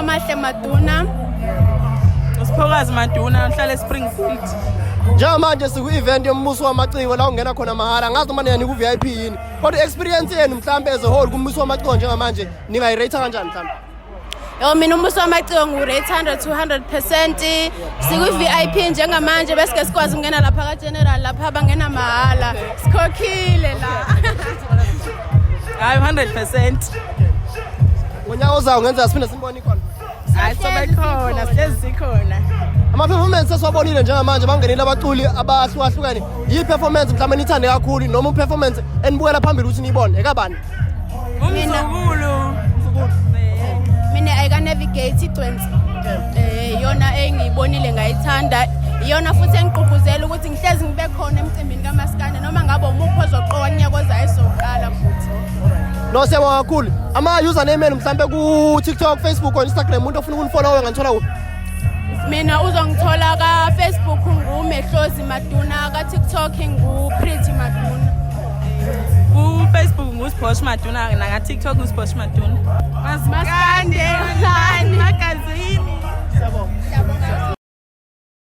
Ngu-Amahle Maduna. Usiphokazi Maduna uhlala eSpringfield. Njengamanje siku-event yombuso wamaciko la ungena khona mahhala, ngazi noma niyani ku-VIP yini, kodwa i-experience yenu mhlampe as a whole kumbuso wamaciko njengamanje ningayirate kanjani mhlampe? Yo, mina umbuso wamaciko ngu-rate 100 to 100%. Sikwi-VIP njengamanje, bese sikwazi ukungena lapha ka-general, lapha bangena mahhala. Sikhokhile la. Hayi, 100%. Ngonyaka ozayo ngenza siphinde simbone ikhona. Hayi, sobe khona, sihlezi sikhona. Ama-performance esiwabonile njengamanje, bangenile abaculi abahlukahlukene, yi-performance mhlawumbe niyithande kakhulu noma u-performance enibukela phambili ukuthi niyibone ekabani? Umzukulu. Mina ayika-navigate igcwensi. Iyona engiyibonile ngayithanda, iyona futhi engigqugquzela ukuthi ngihlezi ngibe khona emcimbini kamaskandi, noma ngabe umuphi ozoqoka kunyaka ozayo esoqala futhi. No, siyabonga kakhulu. Ama-username enu mhlampe ku-TikTok, Facebook or Instagram, umuntu ofuna ukunifollowa nganithola kuphi? Mina uzongithola ka-Facebook nguMehlozi Maduna, ka-TikTok ngu-Pretty Maduna. Ku Facebook nguSiphosh Maduna, naka TikTok nguSiphosh Maduna. Maskandi.